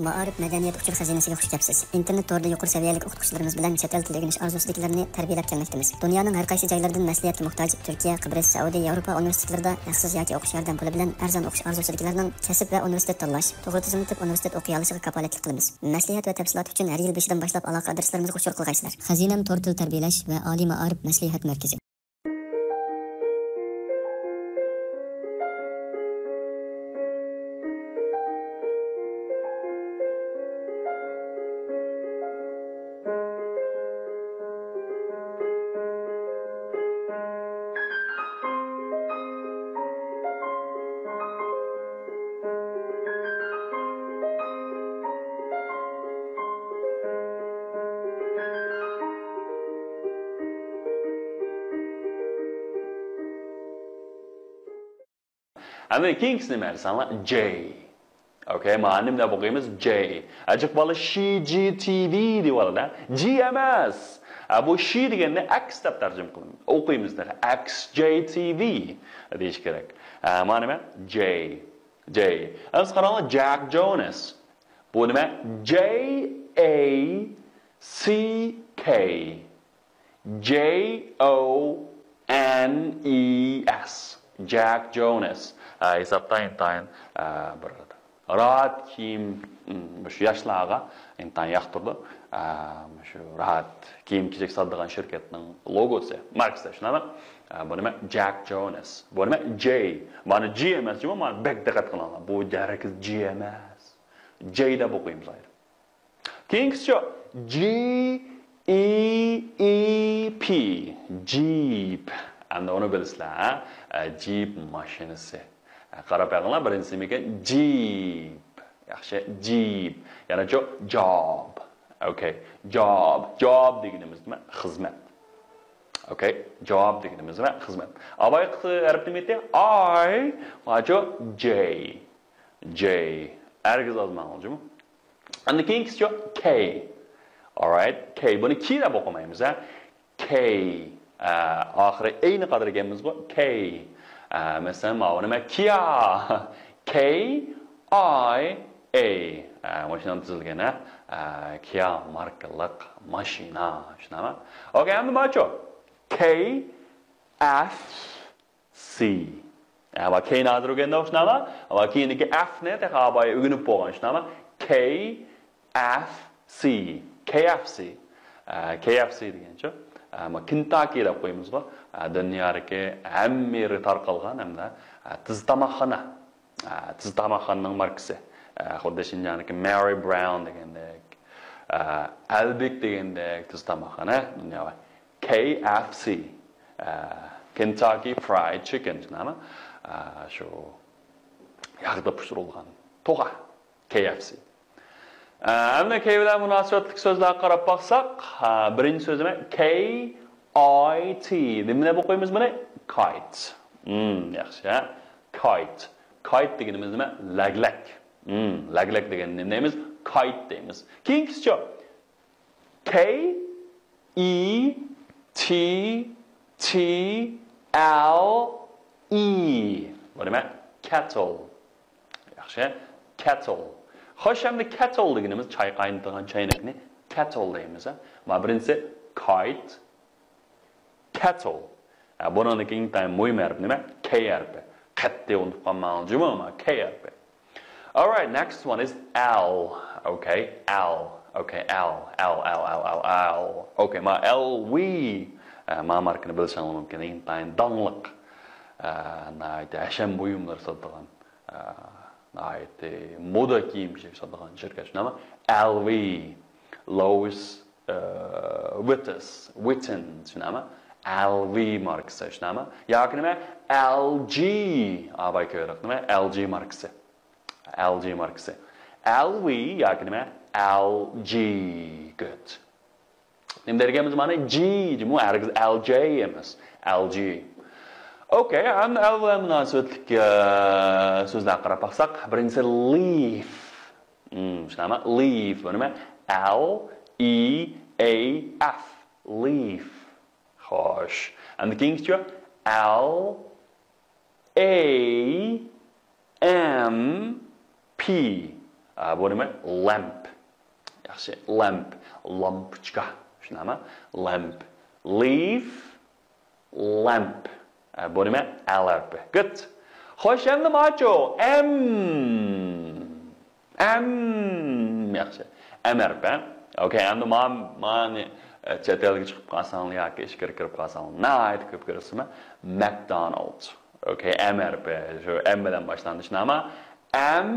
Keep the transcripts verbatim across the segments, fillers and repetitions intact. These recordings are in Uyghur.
مائارىپ مەدەنىيەت ئۇچۇر خەزىنىسىگە خۇش كەپسىز. ئىنتېرنېت تورىدا يۇقىرى سەۋىيەلىك ئوقۇتقۇچىلىرىمىز بىلەن چەت ئەل تىلى ئۆگىنىش ئارزۇسىدىكىلەرنى تەربىيەلەپ كەلمەكتىمىز. دۇنيانىڭ ھەر قايسى جايلىرىدىن مەسلىھەتكە موھتاج تۈركىيە، قىبرىس، سەئۇدى، ياۋروپا ئۇنىۋېرسىتېتلىرىدا ھەقسىز ياكى ئوقۇش ياردەم پۇلى بىلەن ئەرزان ئوقۇش ئارزۇسىدىكىلەرنىڭ كەسىپ ۋە ئۇنىۋېرسىتېت تاللاش، توغرا تىزىملىتىپ ئۇنىۋېرسىتېت ئوقۇيالىشىغا كاپالەتلىك قىلىمىز. مەسلىھەت ۋە تەپسىلات ئۈچۈن ھەر يىل بېشىدىن باشلاپ ئالاقە ئادرېسلىرىمىزغا ئۇچۇر قىلغايسىلەر. خەزىنەم تور تىل تەربىيەلەش ۋە ئالىي مائارىپ مەسلىھەت مەركىزى. ئەمدى كېيىنكىسى نېمە دېسەڭلار؟ جەي. ئوكەي، مانا نېمە دەپ ئوقۇيمىز؟ جەي. ئەجەب بالا شى جى تى ۋى دەۋالىدۇ. جى ئەمەس. ئە، بۇ شى دېگەننى ئەكس دەپ تەرجىمە قىلىمىز. ئوقۇيمىز تېخى. ئەكس جەي تى ۋى دېيىش كېرەك. ئە، مانا نېمە؟ جەي. جەي. ئەمسە قاراڭلار، جاك جوناس. بۇ نېمە؟ جەي ئەي سى كەي. جەي ئو ئەن ئى ئەس. جاك جوناس. ئە، ھېسابتا ئىنتايىن، ئە، بىر راھەت كىيىم، م، مۇشۇ ياشلارغا ئىنتايىن ياقتۇرىدۇ. ئە، مۇشۇ راھەت كىيىم-كېچەك ساتىدىغان شىركەتنىڭ لوگوسى، ماركىسى، شۇنداقمۇ؟ ئە، بۇ نېمە؟ جاك جوناس. بۇ نېمە؟ جەي. مانا جى ئەمەس جۇمۇ، مانا بەك دىققەت قىلىڭلار. بۇ ھەرگىز جى ئەمەس. جەي دەپ ئوقۇيمىز ئايرىم. كېيىنكىسىچۇ؟ جى ئى ئى پى. جىپ. ئەمدى ئۇنى بىلىسىلەر، ھە؟ ئە، جىپ ماشىنىسى. ئە، قاراپ بېقىڭلار، بىرىنچىسى نېمىكەن؟ جىپ. ياخشى، جىپ. يەنىچۇ؟ جاب. ئوكەي. جاب. جاب دېگىنىمىز نېمە؟ خىزمەت. ئوكەي. جاب دېگىنىمىز نېمە؟ خىزمەت. ئاۋايقى ھەرپ نېمە ئىدى؟ ئاي. ماچۇ؟ جەي. جەي. ھەرگىز ئازماڭلار جۇمۇ. ئەمدى كېيىنكىسىچۇ؟ كەي. Alright. كەي. بۇنى كى دەپ ئوقۇمايمىز، ھە؟ كەي. ئە، ئاخىرى ئەينى قادىرىگەنمىزغۇ؟ كەي. ئە، مەسىلەن، ماۋۇ نېمە؟ كىيا. كەي ئاي ئەي. ئە، ماشىنا تۈزۈلگەن، ھە؟ ئە، كىيا ماركىلىق ماشىنا. شۇنداقمۇ؟ ئوكەي، ئەمدى ماچۇ؟ كەي ئەف سى. ئە، ۋە كەينى ھازىر ئۆگەندۇق، شۇنداقمۇ؟ ۋە كېيىنكى ئەفنى تېخى ئاۋاي ئۆگىنىپ بولغان، شۇنداقمۇ؟ كەي ئەف سى. كەي ئەف سى. ئە، كەي ئەف سى دېگەنچۇ؟ ئە، ما كېنتاكى دەپ قويىمىزغۇ؟ ئە، دۇنيادىكى ھەممە يېرىگە تارقالغان ھەمدە، ئە، تېز تاماقخانا. ئە، تېز تاماقخانىنىڭ ماركىسى. ئە، خۇددى شىنجاڭدىكى مارى براۋن دېگەندەك، ئە، ئەلبىك دېگەندەك تېز تاماقخانا دۇنيا بار. كەي ئەف سى، ئە، كېنتاكى فرايد چىكېن، شۇنداقمۇ؟ ئە، شۇ ياغدا پىشۇرۇلغان توغا، كەي ئەف سى. ئە، ئەمدى كەي بىلەن مۇناسىۋەتلىك سۆزلەرگە قاراپ باقساق، ئە، بىرىنچى سۆز نېمە؟ كەي ئاي تى. نېمە دەپ ئوقۇيمىز بۇنى؟ كايت. مم، ياخشى، ھە؟ كايت. كايت دېگىنىمىز نېمە؟ لەگلەك. مم، لەگلەك دېگەننى نېمە دەيمىز؟ كايت دەيمىز. كېيىنكىسىچۇ؟ كەي ئى تى تى ئەل ئى. بۇ نېمە؟ كەتل. ياخشى. كەتل. خوش، ئەمدى كەتل دېگىنىمىز چاي قاينىتىدىغان چەينەكنى كەتل دەيمىز، ھە؟ مانا بىرىنچىسى كايت، كەتل. ھە، بۇنىڭدىكى ئىنتايىن مۇھىم ھەرپ نېمە؟ كەي ھەرپى. قەتئىي ئۇنتۇپ قالماڭلار جۇمۇ، مانا كەي ھەرپى. Alright, next one is ئەل. ئوكەي، ئەل. ئوكەي، ئەل، ئەل، ئەل. ئوكەي، مانا ئەل ۋى. ئە، مانا ماركىنى بىلىشىڭلار مۇمكىن. ئىنتايىن داڭلىق. ئە، ناھايىتى ھەشەم بۇيۇملىرى ساتىدىغان، ئە، ناھايىتى مودا كىيىم-كېچەك ساتىدىغان شىركەت. شۇنداقمۇ؟ ئەل ۋى. لويىس، ئە، ۋىتس، ۋىتن. شۇنداقمۇ؟ ئەل ۋى ماركىسى. شۇنداقمۇ؟ ياكى نېمە؟ ئەل جى. ئاۋاي كۆرۈڭ، نېمە؟ ئەل جى ماركىسى. ئەل جى ماركىسى. ئەل ۋى ياكى نېمە؟ ئەل جى. گۇد. نېمە دېگەنمىز مانا؟ جى، جۇمۇ ھەرگىز ئەل جەي ئەمەس. ئەل جى. ئوكەي، ئەمدى ئەل بىلەن مۇناسىۋەتلىك، ئە، سۆزلەرگە قاراپ باقساق، بىرىنچىسى لىف. مم، شۇنداقمۇ؟ لىف. بۇ نېمە؟ ئەل ئى ئەي ئەف. لىف. خوش. ئەمدى كېيىنكىچۇ؟ ئەل ئەي ئەم پى. ئە، بۇ نېمە؟ Lamp. ياخشى. Lamp. لامپۇچكا. شۇنداقمۇ؟ Lamp. Leaf. Lamp. ئە، بۇ نېمە؟ L ھەرپى. Good. خوش، ئەمدى ماچۇ. M. M. ياخشى. M ھەرپى. ئوكەي، ئەمدى ما-، مانى، ئە، چەت ئەلگە چىقىپ قالساڭلار ياكى ئىچكىرى كىرىپ قالساڭلار، ناھايىتى كۆپ كۆرىسىزمۇ؟ McDonald. ئوكەي، M ھەرپى. شۇ M بىلەن باشلىنىدۇ، شۇنداقمۇ؟ M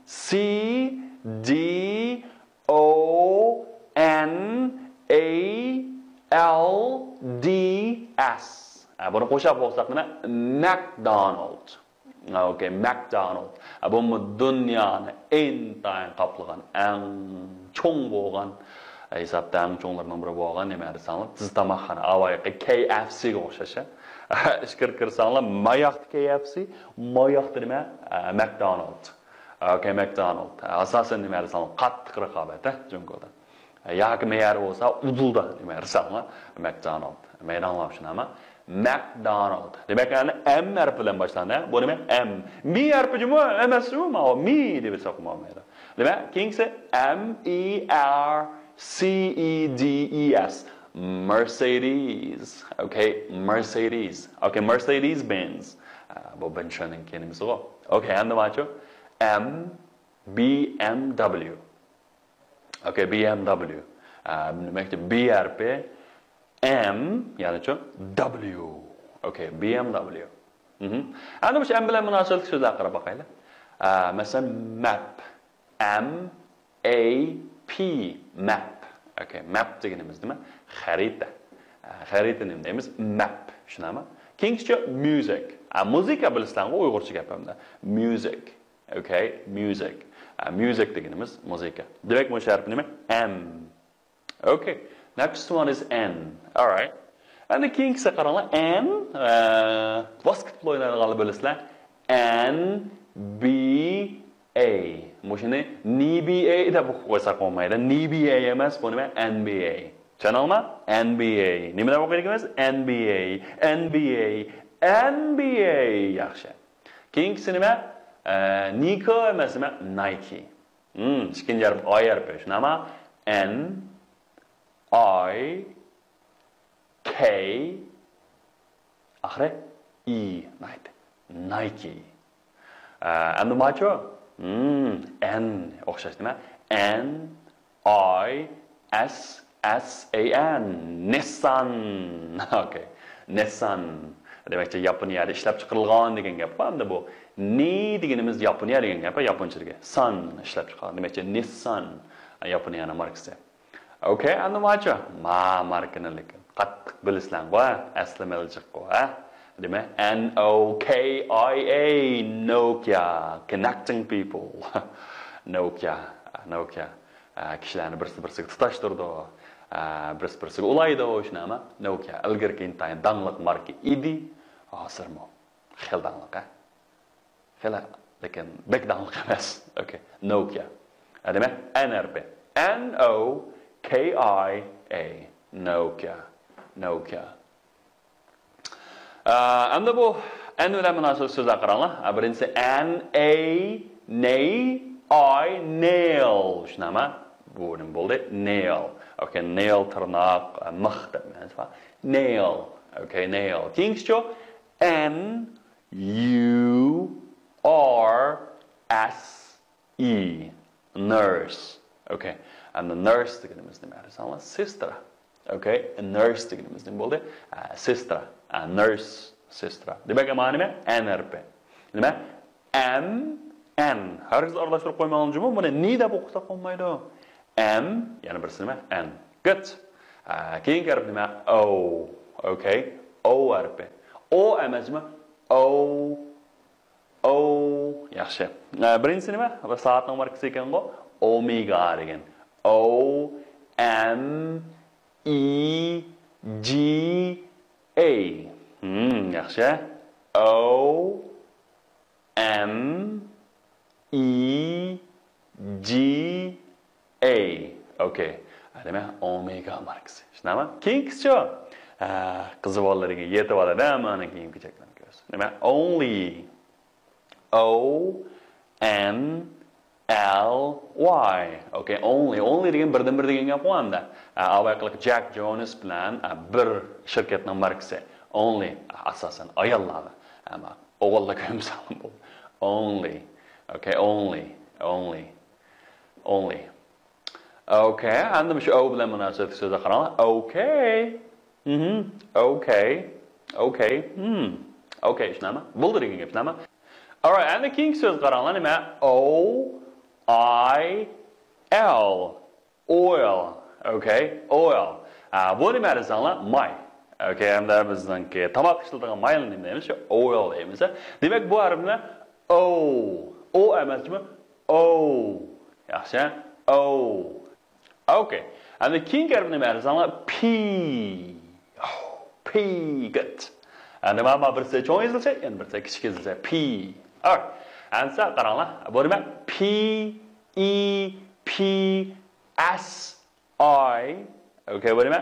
C D O N A L D S. ھە، بۇنى قوشاپ ئوقۇساق نېمە؟ McDonald. ئوكەي، McDonald. ھە، بۇمۇ دۇنيانى ئىنتايىن قاپلىغان، ئەڭ چوڭ بولغان، ھېسابتا ئەڭ چوڭلىرىنىڭ بىرى بولغان نېمە دېسەڭلار، تېز تاماقخانا، ئاۋايقى K F C گە ئوخشاش. ئىچكىرى كىرسەڭلار، ماياقتا K F C، ماياقتا نېمە؟ ئە، McDonald. ئوكەي، McDonald. ئاساسەن نېمە دېسەڭلار، قاتتىق رىقابەت، ھە، جۇڭگودا. ياكى مەيەر بولسا ئۇدۇلدا نېمە دېسەڭلار، McDonald. مەيدانلار شۇنداقمۇ؟ McDonald. دېمەك، يەنى M ھەرپى بىلەن باشلاندى. بۇ نېمە؟ M. M ھەرپى جۇمۇ ئەمەس، ماۋۇ M دەپ ھېسابلىمايدۇ. دېمەك، كېيىنكىسى M E R C E D E S. Mercedes. ئوكەي، Mercedes. ئوكەي، Mercedes Benz. ئە، بۇ بېنشېنىڭ كېلىمىسىغۇ. ئوكەي، ئەمدى ماچۇ؟ M B M W. ئوكەي، B M W. ئە، دېمەكچى، B ھەرپى، M، يەنىچۇ، W. ئوكەي، B M W. مهم. ئەمدى مۇشۇ M بىلەن مۇناسىۋەتلىك سۆزلەرگە قاراپ باقايلى. ئە، مەسىلەن، map. M A P، map. ئوكەي، map دېگىنىمىز نېمە؟ خەرىتە. ئە، خەرىتىنى نېمە دەيمىز؟ Map. شۇنداقمۇ؟ كېيىنكىچۇ، music. ئە، مۇزىكا بىلىسىلەرغۇ ئۇيغۇرچە گەپلەردە. Music. ئوكەي، music. ئە، music دېگىنىمىز مۇزىكا. دېمەك، مۇشۇ ھەرپ نېمە؟ M. Okay. Next one is N. Alright. ئەمدى كېيىنكىسىگە قاراڭلار. N، ئە، باسكېتبول ئوينايدىغانلار بىلىسىلەر. N B A. مۇشۇنى N B A دەپ ئوقۇپ قويساق بولمايدۇ. N B A ئەمەس، بۇ نېمە؟ N B A. چۈشەندىڭلارمۇ؟ N B A. نېمە دەپ ئوقۇيدىكەنمىز؟ N B A. N B A. N B A. ياخشى. كېيىنكىسى نېمە؟ ئە، Nike ئەمەس، نېمە؟ Nike. ھىم، ئىككىنچى ھەرپ I ھەرپى. شۇنداقمۇ؟ N I K، ئاخىرى E، Nike. Nike. ئە، ئەمدى ماچۇ؟ ھىم، N ئوخشاش نېمە؟ N I S S A N. Nissan. Okay. Nissan. دېمەكچى، ياپونىيەدە ئىشلەپچىقىرىلغان دېگەن گەپ. ئەمدى بۇ نى دېگىنىمىز ياپونىيە دېگەن گەپ، ياپونچىدىكى. سان ئىشلەپچىقىرىلغان. دېمەكچى، Nissan. ياپونىيەنىڭ ماركىسى. Okay، ئەمدى ماچۇ؟ ما ماركىنى لېكىن قاتتىق بىلىسىلەرغۇ، ئەسلىمىلىجىققۇ، ھە؟ دېمەك، N O K I A، Nokia، connecting people. Nokia، Nokia. ئە، كىشىلەرنى بىرسى-بىرسىگە تۇتاشتۇرىدۇ. ئە، بىرسى-بىرسىگە ئۇلايدۇ، شۇنداقمۇ؟ Nokia ئىلگىرىكى ئىنتايىن داڭلىق ماركا ئىدى، ھازىرمۇ خېلى داڭلىق، ھە؟ خېلى، لېكىن بەك داڭلىق ئەمەس. Okay، Nokia. ئە، دېمەك، N ھەرپى. N O K I A. Nokia. Nokia. ئە، ئەمدى بۇ N بىلەن مۇناسىۋەتلىك سۆزلەرگە قاراڭلار. ئە، بىرىنچىسى N A، نەي، I، nail. شۇنداقمۇ؟ بۇ نېمە بولدى؟ Nail. Okay، nail تىرناق، ئە، مىخ دەپ مەنىسى بار. Nail. Okay، nail. كېيىنكىسىچۇ؟ N U R S E. Nurse. Okay. ئەمدى nurse دېگىنىمىز نېمە دېسەڭلار؟ سېسترا. Okay. Nurse دېگىنىمىز نېمە بولدى؟ ئە، سېسترا. ئە، nurse، سېسترا. دېمەك، مانا نېمە؟ N ھەرپى. نېمە؟ M N. ھەرگىز ئارىلاشتۇرۇپ قويماڭلار جۇمۇ، بۇنى نى دەپ ئوقۇساق بولمايدۇ. M، يەنە بىرسى نېمە؟ N. Good. ئە، كېيىنكى ھەرپ نېمە؟ O. Okay. O ھەرپى. O ئەمەسمۇ؟ O. O، ياخشى. ئە، بىرىنچىسى نېمە؟ سائەتنىڭ ماركىسى ئىكەنغۇ؟ Omega دېگەن. O M E G A. ھىم، ياخشى. O M E G A. Okay. نېمە؟ Omega ماركىسى. شۇنداقمۇ؟ كېيىنكىسىچۇ؟ ئە، قىزى بالىلىرىگە يېتىپ ئالىدۇ، مانا كېيىنكى چەكلەرنى كۆرسۇن. نېمە؟ Only. O N L Y. Okay, only. Only دېگەن بىردىن بىر دېگەن گەپقۇ ئەمدى. ئا، ئاۋايقىلىق جاك جونس بىلەن، ئا، بىر شىركەتنىڭ ماركىسى. Only، ئاساسەن، ئاياللارغا. ئەمما ئوغۇللار كۆرمىسەڭلار بولدى. Only. Okay, only. Only. Only. Okay، ئەمدى مۇشۇ ئو بىلەن مۇناسىۋەتلىك سۆزلەر قاراڭلار. Okay. مهم. Okay. Okay. Hmm. Okay، شۇنداقمۇ؟ بولدى دېگەن گەپ، شۇنداقمۇ؟ Alright، ئەمدى كېيىنكى سۆز قاراڭلار، نېمە؟ O I L. Oil. Okay، oil. ئا، بۇ نېمە دېسەڭلار؟ ماي. Okay، ئەمدى بىزنىڭكى تاماق ئىشلىتىدىغان ماينى نېمە دەيمىز؟ شۇ oil دەيمىز. دېمەك، بۇ ھەرپنى O. O ئەمەس، جۇمۇ؟ O. ياخشى. O. Okay. ئەمدى كېيىنكى ھەرپ نېمە دېسەڭلار؟ P. Oh, P. Good. ئەمدى مانا بىرسى چوڭ يېزىلسا، يەنە بىرسى كىچىك يېزىلسا. P. Alright. ئەمسە قاراڭلار. بۇ نېمە؟ P E P S I. Okay، بۇ نېمە؟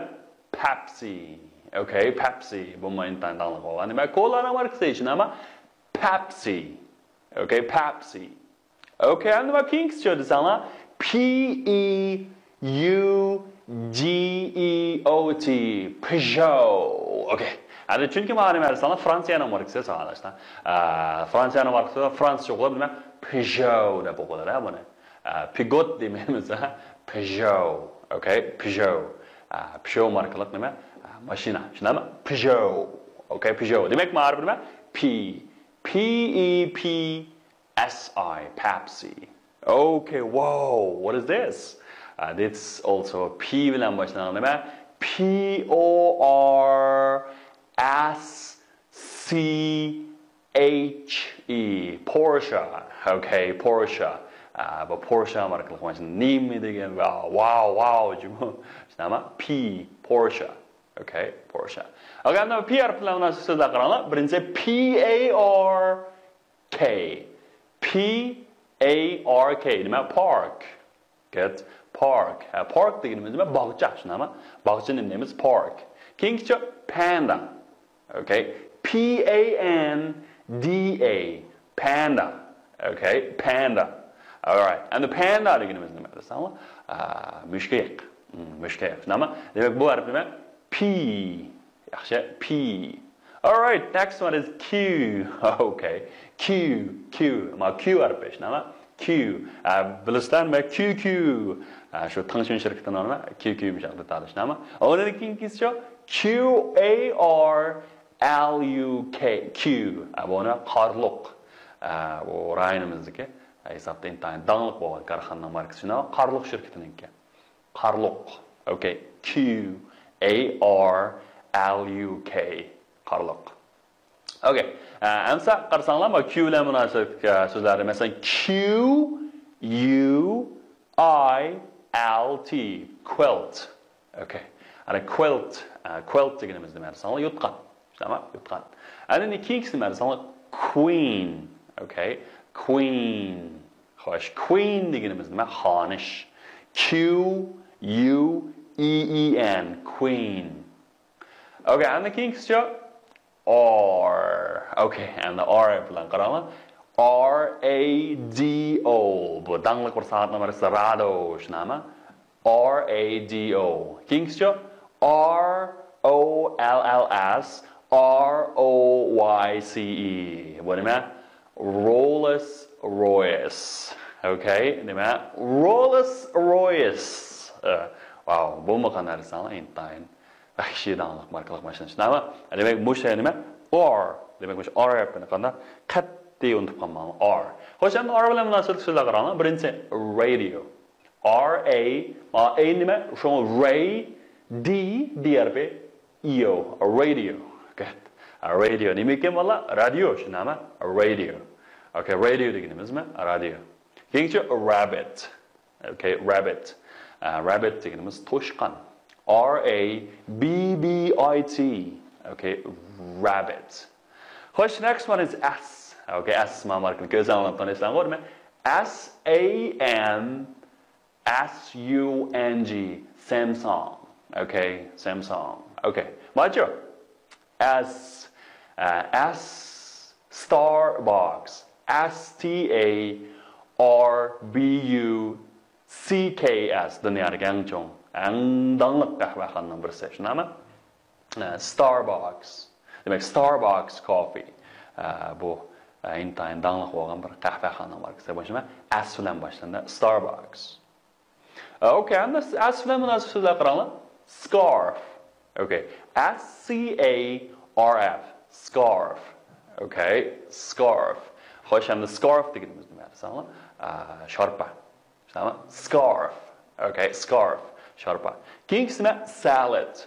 Pepsi. Okay، Pepsi. بۇمۇ ئىنتايىن داڭلىق بولغان. نېمە؟ كولانىڭ ماركىسى ئىچىدە، ئەمما Pepsi. Okay، Pepsi. Okay، ئەمدى مانا كېيىنكىسى دېسەڭلار، P E U G E O T، Peugeot. Okay. ئەمدى چۈنكى مانا نېمە دېسەڭلار، فرانسىيەنىڭ ماركىسى ساۋاقداشلار. ئا، فرانسىيەنىڭ ماركىسى، فرانسىزچە ئوقۇلۇپ نېمە؟ Peugeot دەپ ئوقۇلىدۇ بۇنى. ئا، پىگوت دېمەيمىز، ھە؟ Peugeot. Okay، Peugeot. ئا، Peugeot ماركىلىق نېمە؟ ئا، ماشىنا. شۇنداقمۇ؟ Peugeot. Okay، Peugeot. دېمەك، مائارىپ نېمە؟ P. P E P S I، Pepsi. Okay, whoa, what is this? Uh, this also P بىلەن باشلىنىدۇ، نېمە؟ P O R S C H E، Porsche. Okay, Porsche. ئا، بۇ Porsche ماركىلىق ماشىنا نېمە دېگەن؟ ۋاۋ، ۋاۋ، ۋاۋ، جۇمۇ. شۇنداقمۇ؟ P، Porsche. Okay، Porsche. Okay، ئەمدى P ھەرپى بىلەن مۇناسىۋەتلىك سۆزلەر قاراڭلار. بىرىنچى P A R K. P A R K. نېمە؟ Park. Good. Park. ھە، park دېگىنىمىز نېمە؟ باغچە، شۇنداقمۇ؟ باغچىنى نېمە دەيمىز؟ Park. كېيىنكىچە panda. Okay. P A N D A. Panda. Okay. Panda. Alright. ئەمدى panda دېگىنىمىز نېمە دېسەڭلار؟ ئا، مۈشۈكەيەك. مم، مۈشۈكەيەك. شۇنداقمۇ؟ دېمەك، بۇ ھەرپ نېمە؟ P. ياخشى. P. Alright, next one is Q. Okay. Q, Q. مانا Q ھەرپى، شۇنداقمۇ؟ Q. ئا، بىلىسىلەر، مەن Q Q. ئا، شۇ تاڭشۈن شىركىتىنىڭ نېمە؟ Q Q مۇشۇ ياقتا تالىشىنىما. ئۇنىڭدىن كېيىنكىسى شۇ Q A R L U K. Q. ئا، بۇ نېمە؟ قارلۇق. ئا، بۇ رايونىمىزدىكى، ئا، ھېسابتا ئىنتايىن داڭلىق بولغان كارخانىنىڭ ماركىسى، شۇنداقمۇ؟ قارلۇق شىركىتىنىڭكى. قارلۇق. Okay. Q A R L U K. قارلۇق. Okay. ئە، ئەمسە قارىساڭلار، مانا Q بىلەن مۇناسىۋەتلىك، ئە، سۆزلەرنى، مەسىلەن، Q U I L T، quilt. Okay. ئەنە quilt، ئە، quilt دېگىنىمىز نېمە دېسەڭلار، يوتقان. شۇنداقمۇ؟ يوتقان. ئەنە كېيىنكىسى نېمە دېسەڭلار، queen. Okay. Queen. خوش، queen دېگىنىمىز نېمە؟ خانىش. Q U E E N، queen. Okay، ئەنە كېيىنكىسىچۇ؟ R. Okay، ئەمدى R بىلەن قاراڭلار. R A D O. بۇ داڭلىق بىر سائەتنىڭ ماركىسى، رادو، شۇنداقمۇ؟ R A D O. كېيىنكىسىچۇ؟ R O L L S R O Y C E. بۇ نېمە؟ Rolls Royce. Okay، نېمە؟ Rolls Royce. ئە، ۋاۋ، بۇمۇ قانداق دېسەڭلار، ئىنتايىن ۋەھشىي داڭلىق ماركىلىق ماشىنا. شۇنداقمۇ؟ دېمەك، مۇشۇ نېمە؟ R. دېمەك، مۇشۇ R ھەرپىنى قانداق؟ قەتئىي ئۇنتۇپ قالماڭلار. R. خوش، ئەمدى R بىلەن مۇناسىۋەتلىك سۆزلەرگە قاراڭلار. بىرىنچى، radio. R A، مانا A نېمە؟ شۇڭا ray، D، D ھەرپى، E O، radio. Good. Radio نېمە ئىكەن، بالىلار؟ رادىيو، شۇنداقمۇ؟ Radio. Okay، radio دېگىنىمىزمۇ؟ رادىيو. كېيىنكىچە rabbit. Okay، rabbit. ئە، rabbit دېگىنىمىز توشقان. R A B B I T. Okay، rabbit. خوش، next one is S. Okay، S مانا ماركىنى كۆزۈڭلار ئاڭلاپ تونۇيسىلەرغۇ، نېمە؟ S A M S U N G، Samsung. Okay، Samsung. Okay. ماچۇ؟ S، ئە، S، Starbucks، S T A R B U C K S، دۇنيادىكى ئەڭ چوڭ، ئەڭ داڭلىق قەھۋەخانىنىڭ بىرسى، شۇنداقمۇ؟ ئە، Starbucks. دېمەك، Starbucks Coffee. ئە، بۇ، ئە، ئىنتايىن داڭلىق بولغان بىر قەھۋەخانىنىڭ ماركىسى. بۇ نېمە؟ S بىلەن باشلىنىدۇ. Starbucks. ئە، ئوكەي، ئەمدى S بىلەن مۇناسىۋەت سۆزلەر قاراڭلار. Scarf. ئوكەي. S C A R F. Scarf. ئوكەي. Scarf. خوش، ئەمدى scarf دېگىنىمىز نېمە دېسەڭلار؟ ئە، شارپا. تامام. Scarf. ئوكەي، scarf. شارپا. كېيىنكىسى نېمە؟ Salad.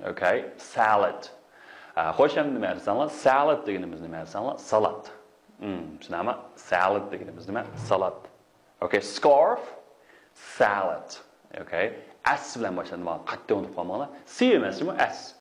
ئوكەي، salad. ئە، خوش، ئەمدى نېمە دېسەڭلار؟ Salad دېگىنىمىز نېمە دېسەڭلار؟ سالات. مم، چۈشىنەمە؟ Salad دېگىنىمىز نېمە؟ سالات. ئوكەي، scarf، salad. ئوكەي، S بىلەن باشلىنىدۇ. قەتئىي ئۇنتۇپ قالماڭلار. C ئەمەس، بۇ S.